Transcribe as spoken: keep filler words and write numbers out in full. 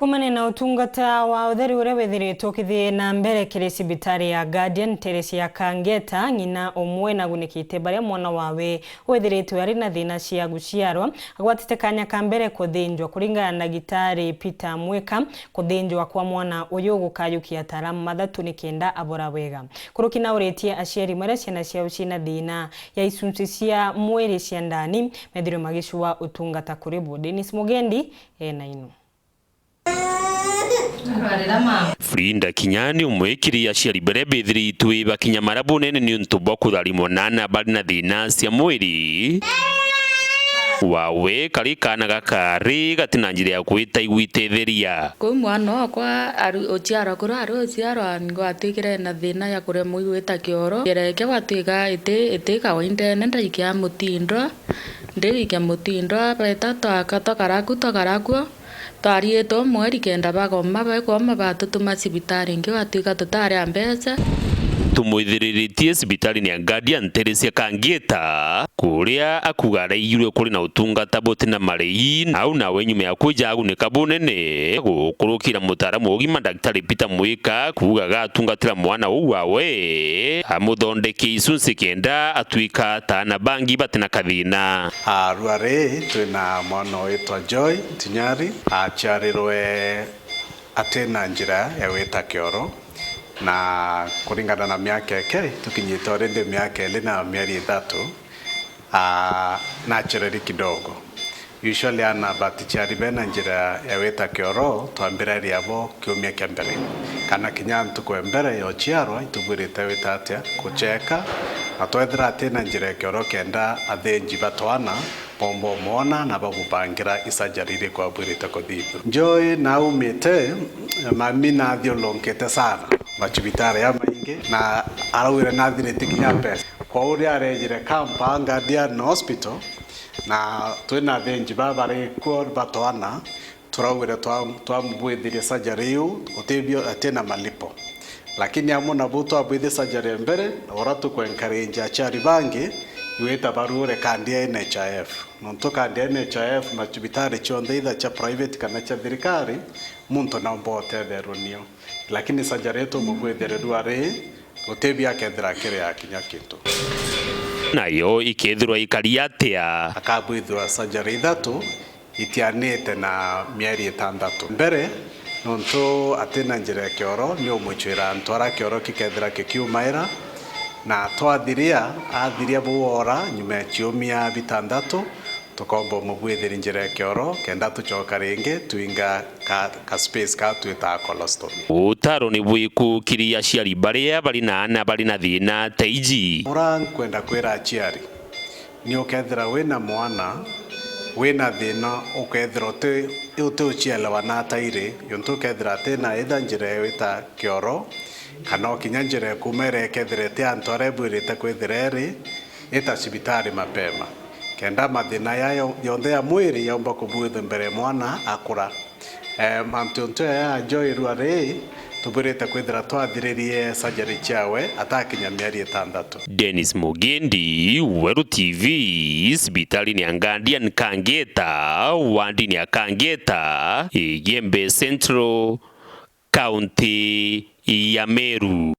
Kumania na utungata wa utheri uria withiritwe ukithii na mbere kiri cibitari ya Guardian nteere cia Kangeta, ng'ina umwe nagunikite baria mwana wawe withiritwe ari na thina cia guciarwa, agwatite kanya ka mbere kuthinjwa. Kuringana na ndagitari Peter Mwika, kuthinjwa kwa mwana uyu gukayukia ataaramu mathatu nikenda abora wega. Kuruki nauritie aciari maria ciana ciao ciina thina ya icunci cia mwiri cia ndani methirwe magicua utungata kuri bo. Dennis Mugendi ena ino. Arwarira mama. Frida Kinyani, umwe kiri aciari baria bethiritwe bakinya mara bunene niuntu bwa kutharimwa na aana bari na thina cia mwiri. Wawe kari kaana gakari gati na njira ya kwita igwitetheria. Kuu mwana okwa ari uciarwa, kuria ari uciarwa, ngwatwikire na thina ya kuremwa igwita kioro. Njira ikia gwatwika iti, iti kawaida ene ndaikia mutindwa, ndiwikia mutindwa, beta twaka, twakara ku, twakara kuo. Twariitwe mweri kenda bagoma, bakwoma batutuma cibitari ingi, gwatwika tutari a mbeca. Tumwithiriritie cibitarine ya Guardian nteere cia Kangita, kuria akuuga araigirwe kuri na utungata buti na marihi, au nawe nyuma ya kwija agunika bunene, gukurukira mutaaramu wa ugima, Daktari Peter Mwika, kuuga agatungatira mwana uu wawe, amuthondeke icunci kenda atwika ta aana bangi bati na kathina. Arua ri, twina mwana witwa Joy Tinyari, aciarirwe atina njira ya gwita kioro, na kuringana na miaka eke, tukinyite already miaka iri na mieri ithatu, ah, naturally kidogo. Usually aana baticiari bena njira ya gwita kioro, twambiraria bo kiumia kia mbere, kana kinya ntuku ya mbere ya uciarwa, itubwirite gwita atia, kucheka, na twethira atina njira ya kioro kenda athinji ba twana, bomba umwona na bamubangira i surgery iriku abwirite kuthithua. Joy naumite, mami nathiurunkite sana macibitari jamaingi, na araugire nathirite kinya mbeca. Kwa uria arejire Kampala Guardian Hospital, na twina athinji baba bari kuo ba twana, turaugire twa-, twamubwithirie surgery iu, utibio atina malipo. Lakini amwe nabu twabwithi surgery mbere, na ura tukwencourage aciari bangi, igwita barugure kandi ya N H I F. Nontu kandi ya N H I F, macibitari cionthe, either cia private kana cia thirikari, muntu naumba utetherwe nio. Lakini surgery itumubwithire rua ri, utibia akethira akiri ya kinya kintu. Nayo ikethirwa ikari atia? Akabwithua surgery ithatu, itianite na mieri itantatu. Mbere, nontu atina njira ya kioro, ni umucwira antu ara kioro gikethira gikiumaira, na twathiria, athiria bwora nyuma ya ciumia bitantatu, tukomba umubwithiri njira ya kioro, kenda tucoka ringi, twinga ka, ka space ka twitaga colostomy. Utaro ni bwiku kiri aciari baria bari na aana bari na thina ta iji? Ura nkwenda kwira aciari, ni ukethira wina mwana wina thina, ukethira uti, uti ucielewa na atairi, yontu ukethira atina either njira ya gwita kioro, kana o kinya njira ya kuuma ira ikethira iti antu aria ibwirite kwithira iri, ita cibitari mapema, kenda mathina ya yo-, yonthe ya mwiri yaumba kubwithwa mbere mwana akura. Eh, mantu ntu ya Joy rua ri, tubwirite kwithira twathiririe surgery ciawe atakinya mieri itantatu. Dennis Mugendi, Weru T V, cibitarini ya Guardian Kangeta, wandini ya Kangeta, Igembe Central, kaunti ya Meru.